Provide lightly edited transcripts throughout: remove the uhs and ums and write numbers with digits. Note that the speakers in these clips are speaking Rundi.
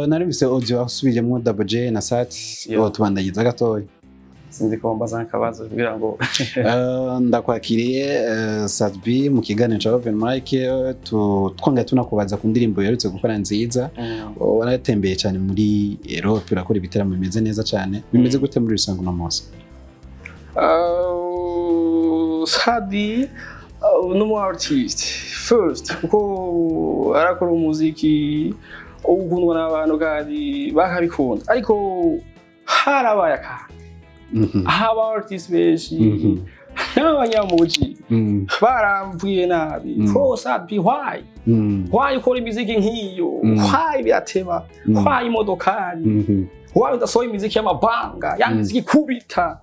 Narumvise audio asubiyemo Double J na Sat. Yeah. Tubandagiza gatoya. Sinzi ko mbaza nk'akabazo kugira ngo Ndakwakiriye Sat-B mu kiganiro ca Open Mic, twongera tunakubaza ku ndirimbo yerutse gukora nziza. Waratembeye cyane muri Europe, urakora ibiteramo bimeze neza cyane. Bimeze gute muri rusange uno munsi? Sat-B n'umu artist first, kuko arakora umuziki ukundwa n'abantu kandi bakabikunda, ariko harabaye akantu aho aba artist benshi n'abanyamuji baramvuye nabi ko Sat-B, why, why ukora imiziki nk'iyo? Why birateba? Why imodokari? Why udasohora imiziki y'amabanga ya miziki ikubita?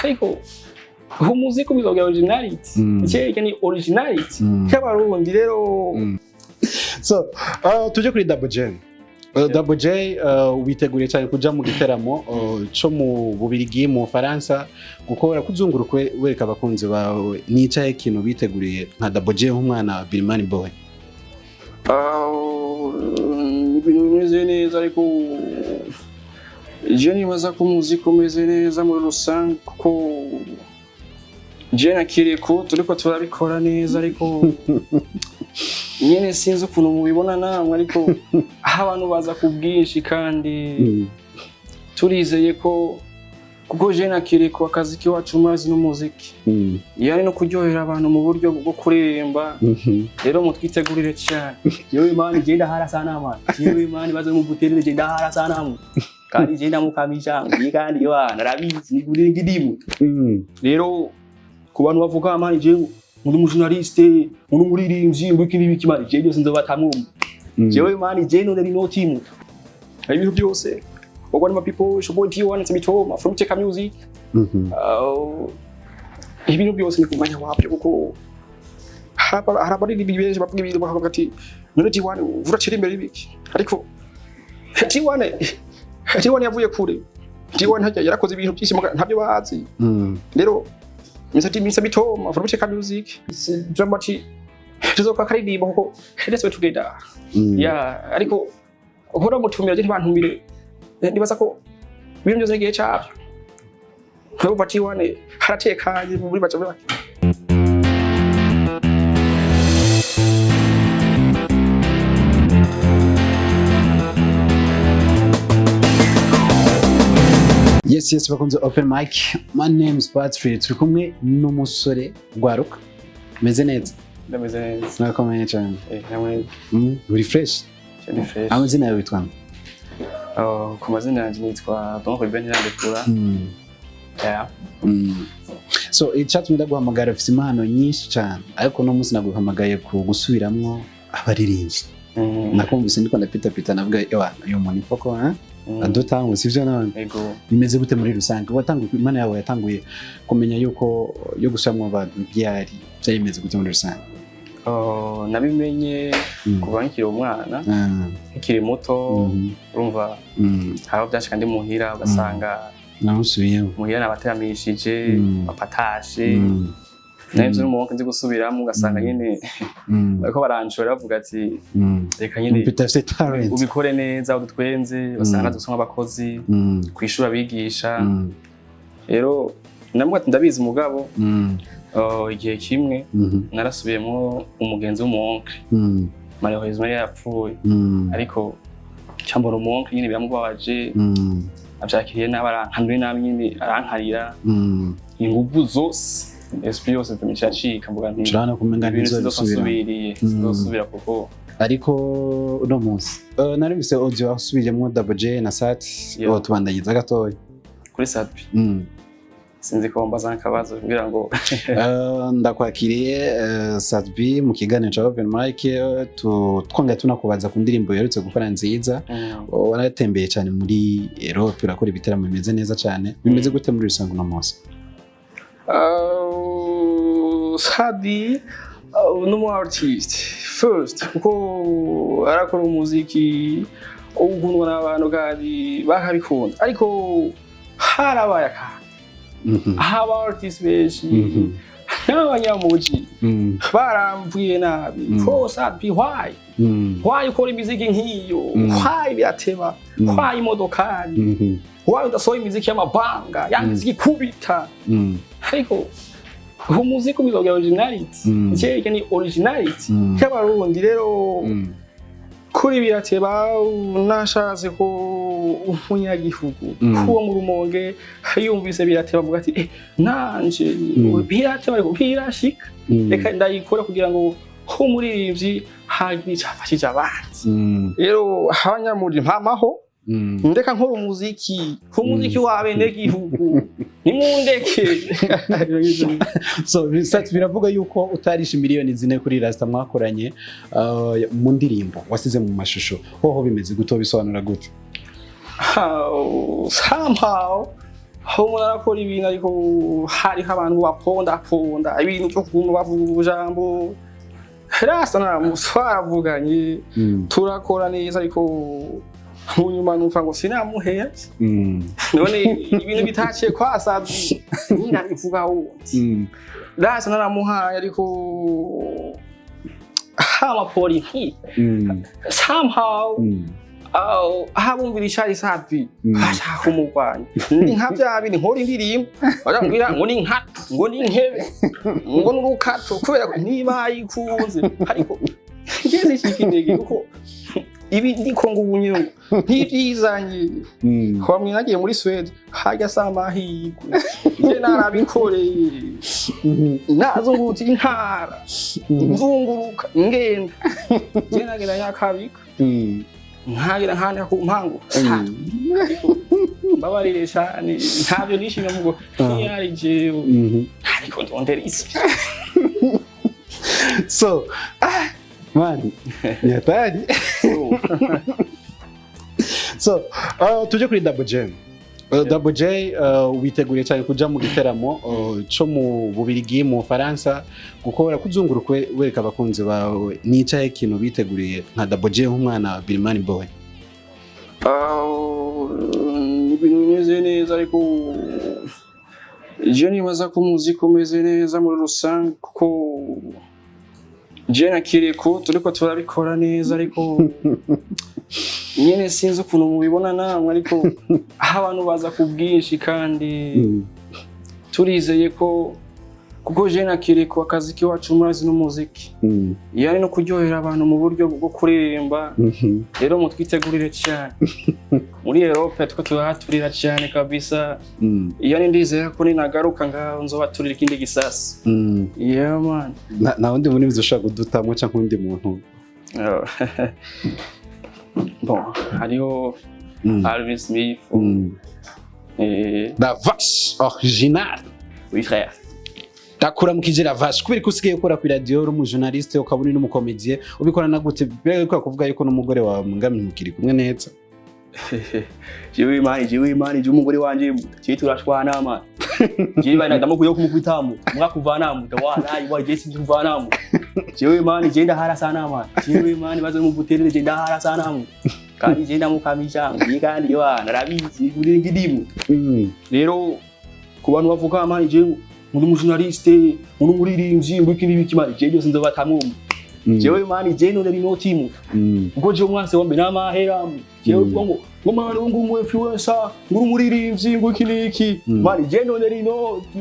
Ariko umuziki ubizogira originality. Icyo ni originality y'Abarundi rero. So tuje kuri Double J. Double J, witeguriye cyane kuja mu giteramo co mu Bubirigi, mu Faransa, gukora kuzunguruka wereka abakunzi bawe. Nicaye ikintu biteguriye nka Double J, nk'umwana wa Birimani Boy? Ni ibintu bimeze neza, ariko je nibaza ko umuziki umeze neza muri rusange, kuko je na Kiriko turiko turabikora neza, ariko nyene sinzi ukuntu mubibona namwe, ariko aho abantu baza ku bwinshi kandi turizeye ko, kuko je na Kiriko akazi k'iwacu mazi n'umuziki, yani no kuryohera abantu mu buryo bwo kuririmba. Rero mutwitegurire cyane. Yewe man, genda hara sana man. Yewe man, baze muguterere, genda hara sana mu. Kandi genda mukamisha ngi, kandi yo narabizi nigurire ngidimu. Rero ku bantu bavuga man, je muri mu journaliste, muri muririmbyi, ngo iki n'ibiki, man, je byose nzobatamwe. Jewe man, je none ari no team. Ibintu byose. Ubwo ni my people, your boy D1 Mitoma from Teka Music. Ibintu byose ni ku mwanya wabyo, kuko hari abaririmbyi benshi bavuga ibintu bakavuga ati: "None D1 uracira imbere ibiki?" Ariko D1 yavuye kure. D1 hajya yarakoze ibintu byinshi ntabyo bazi. Rero Mr. Mitoma from Teka Music, Drama T, tuzoka karirimba kuko let's be together. Yeah, ariko uhora mutumira, je ntibantumire. Nibaza ko ibintu byose n'igihe cyabyo. Urumva T1 haratekanye muri baca muri bake. Yes, bakunze Open Mic, my name is Patrick. Turi kumwe n'umusore Rwaruka. Meze neza? Ndameze neza. Murakomeye cyane? Namwe. Uri fresh? Ni fresh. Amazina yawe witwa nde? Oh, ku mazina yanjye nitwa Don Ruben Ntirandekura. Yeah. So icyatumye ndaguhamagara, ufite impano nyinshi cyane, ariko uno munsi naguhamagaye ku gusubiramwo abaririmbyi. Nakumvise ndiko ndapitapita, navuga: "Ewa, uyu muntu koko adutangwe sivyo none?" Ego. Bimeze gute muri rusange? Watanguye, impano yawe yatanguye kumenya yuko yo gusubiramwo abantu byari bimeze gute muri rusange? Oh, nabimenye kuva nkiri umwana, nkiri muto. Urumva, hari aho byashika ndi muhira ugasanga Namusubiyemo. muhira nabateramishije, bapatashe, nari nzi n'umuhungu nzi gusubiramo, ugasanga nyine bariko baranshora bavuga ati: "Reka nyine Mpita afite talent." Ubikore neza udutwenze. Ugasanga natwe nk'abakozi kw'ishuri, abigisha. Rero namwe ati ndabizi mugabo igihe kimwe narasubiyemo umugenzi w'umuonkle. Malheureusement yari yapfuye, ariko cyambona umuonkle nyine biramubabaje, avyakiriye nabi, arankanuye nabi nyine, arankarira inguvu zose, esprit yose iracika, mvuga nti Turabona kumenga ibintu sinzopfa ntizobisubira. nsubiriye, sinzosubira kuko Ariko uno munsi narumvise audio asubiyemo Double J na Sat. Yeah. Tubandagiza gatoya. Kuri Sat-B? Sinzi ko mbaza nk'akabazo kugira ngo Ndakwakiriye Sat-B mu kiganiro ca Open Mic, twongera tunakubaza ku ndirimbo yerutse gukora nziza. Waratembeye cyane muri Europe, urakora ibiteramo bimeze neza cyane. Bimeze gute muri rusange uno munsi? Sat-B n'umu artist first, kuko arakora umuziki ukundwa n'abantu kandi bakabikunda, ariko harabaye akantu aho aba artist benshi N'abanyamuji barambwiye nabi ko Sat-B, why? Why ukora imiziki nk'iyo? Why birateba? Why imodokari? Why udasohora imiziki y'amabanga ya miziki ikubita? Ariko umuziki ubizogira originality. Icyereke ni originality y'Abarundi rero. Kuri birateba, nashatse ko umunyagihugu uwo mu Rumonge yumvise birateba avuga ati: "Eh, nanje birateba ariko birashika, reka ndayikora kugira ngo umuririmbyi hagire icyo afashije abandi." Rero abanyamuri mpamaho, ndeka nkora umuziki w'abenegihugu, nimundeke. So Sat, biravuga yuko utarisha miliyoni 4 kuri Rasta mwakoranye mu ndirimbo wasize mu mashusho. Hoho bimeze gute? Bisobanura gute? Somehow aho umuntu arakora ibintu, ariko hariho abantu bapondaponda ibintu byo kuguma bavuga ubujambo. Rasta twaravuganye, turakora neza, ariko mu nyuma numva ngo sinamuhera. None ibintu bitaciye kwa Sat-B nyina bivuga wundi. Rasta naramuhaye, ariko hama politiki somehow ahabumvira icari Sat-B bashaka kumurwanya. Ni nka bya bindi nkora indirimbo bajambwira ngo ni nkato, ngo ni nkebe, ngo ni urukato, kubera ko ntibayikunze. Ariko ngeze ishika intege kuko ibi ndiko ngo ubunyungu ntibyizanye. Bamwe nagiye muri Swede harya si amahirwe, nje narabikoreye, nazungurutse intara, nzunguruka ngenda, nje nagenda Nyakabika, nkagira nkandika ku mpango. Mbabarire cyane, ntabyo nishimye mugo ntiyari jewe, ariko ndondera isi. So man, ni hatari. So tuje kuri Double J. Double J, witeguriye cyane kuja mu giteramo co mu Bubirigi, mu Faransa, gukora kuzunguruka wereka abakunzi bawe. Ni icahe kintu biteguriye nka Double J, nk'umwana wa Birimani Boy? Ibintu bimeze neza, ariko je nibaza ko umuziki umeze neza muri rusange, kuko je na Kiriko turiko turabikora neza, ariko nyene sinzi ukuntu mubibona namwe, ariko aho abantu baza ku bwinshi kandi turizeye ko, kuko je na Kiriko akazi k'iwacu murazi n'umuziki, iyo ari no kuryohera abantu mu buryo bwo kuririmba. Rero mutwitegurire cyane muri Europe, two turahaturira cyane kabisa. Iyo ni ndizera ko ninagaruka ngaho nzobaturira ikindi gisasi. Yeah man. Nta wundi muntu ushobora kudutamo cyangwa undi muntu? Oh. Bon, hariho Alvin Smith. La Vache original. Oui frère. Ndakuramukije La Vache. Kubera ko usigaye ukora kuri radio, uri umujournaliste, ukaba uri n'umucomédien, ubikora na gute? Mbega bikora kuvuga yuko n'umugore wawe mungami mukiri kumwe neza? Jewe man, jewe man, jewe umugore wanje jewe turashwana man. Jewe bana ndamukuye kumukubitamu mwakuvanamu ndawalayi wa jewe sinzi kuvanamu. Jewe man, jewe ndahara sana man. Jewe man, baze mubuterere, jewe ndahara sana mu, kandi jewe ndamukamisha ngiye, kandi wa narabizi kuri ngidimu. Rero ku bantu bavuga man, jewe muri umujournaliste, muri umuririmbyi, ngo iki n'ibiki man, jewe byose nzobatamwe. Jewe man, jewe none rinoti mu ubwo jewe umwansi wa mbere n'amahera. Jewe ngo man, ngo umu influencer, ngo umuririmbyi, ngo iki n'iki. Man, jewe none rinoti.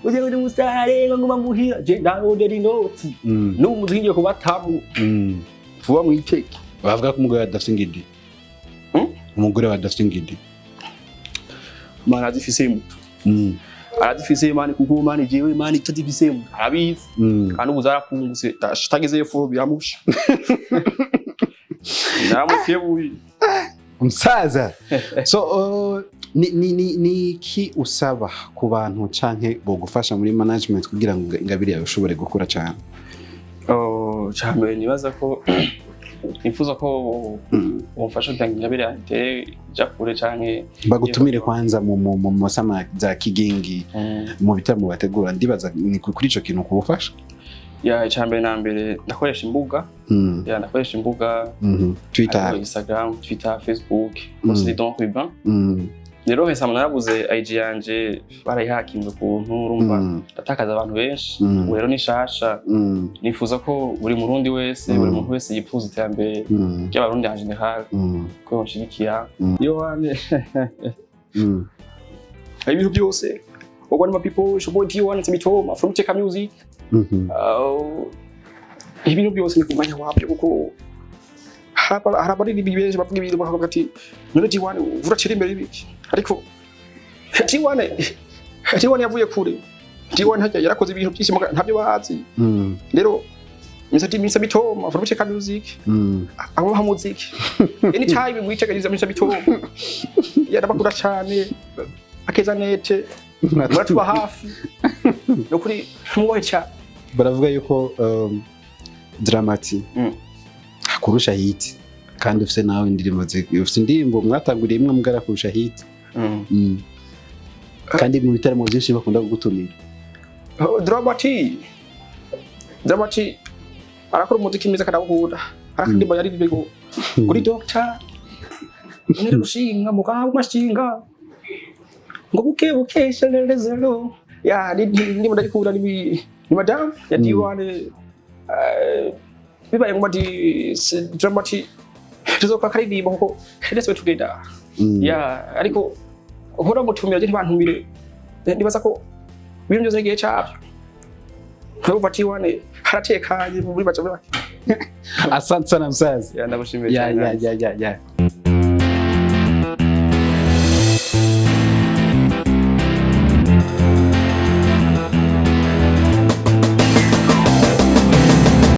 Uje uri musare ngo nguma muhira, je ndarondera inoti. N'ubu muziki ngiye kubatamu vuba, mwiteke. Bavuga ko umugore adafite ingidi. Hmm? Umugore we adafite ingidi. Man, arazifise, arazifise man, kuko man, jewe man, icyo zifise arabizi. Kandi ubu zarapfungutse, tagezeyo furo biramusha, naramukebuye. Umusaza. So ni iki usaba ku bantu canke bogufasha muri management kugira ngo ingabire yawe ushobore gukura cyane? Oh, cyambere nibaza ko nifuza ko bomfasha kugira ngo ingabire yanjye itere ija kure canke Bagutumire kwanza mu masama za Kigingi, mu bitaramo bategura. Ndibaza ni kuri ico kintu kubufasha. Ya, icyambere na mbere ndakoresha imbuga. Ya, ndakoresha imbuga. Twitter. Hariho Instagram, Twitter, Facebook, hose ni Don Ruban. Rero hesa narabuze IG yanje, barayihakinze ukuntu, urumva ndatakaza abantu benshi. Ubu rero ni shasha. Nifuza ko buri Murundi wese, buri muntu wese yifuza iterambere ry'Abarundi en général, ko yonshigikira. Yohane, ibintu byose ubwo ni my people, it's your boy D1 Mitoma from Teka Music. Ibintu byose ni ku mwanya wabyo, kuko hari abaririmbyi benshi bavuga ibintu bakavuga ati: "None D1 uracira imbere ibiki?" Ariko D1 yavuye kure. D1 hajya yarakoze ibintu byinshi ntabyo bazi. Rero Mr. Mitoma from Teka Music, abaha muziki anytime mwitegereza Mr. Mitoma, yarabakunda cyane, akeza nete muratuba hafi, no kuri mubahe cyane. Baravuga yuko Drama-T akurusha hit, kandi ufise nawe indirimbo, ufise indirimbo mwatanguriye imwe mugara kurusha hit. Kandi mu bitaramo byinshi bakunda kugutumira. Drama-T arakora umuziki mwiza kandi awukunda. Arakadirimbo yaririmbye ngo kuri doctor none rushinga mugabo mashinga ngo buke buke shelelezelo ya ni ndimo ndayikunda, ni madam ya D1. Bibaye ngombwa ati Drama-T tuzokora akaririmbo kuko let's be together. Ya, ariko uhora mutumira je ntibantumire. Ndibaza ko ibintu byose n'igihe cyabyo. Urumva D1 haratekanye muri baca muri bake. Asante sana msazi. Ya, ndagushimiye Ya. cyane. Ya.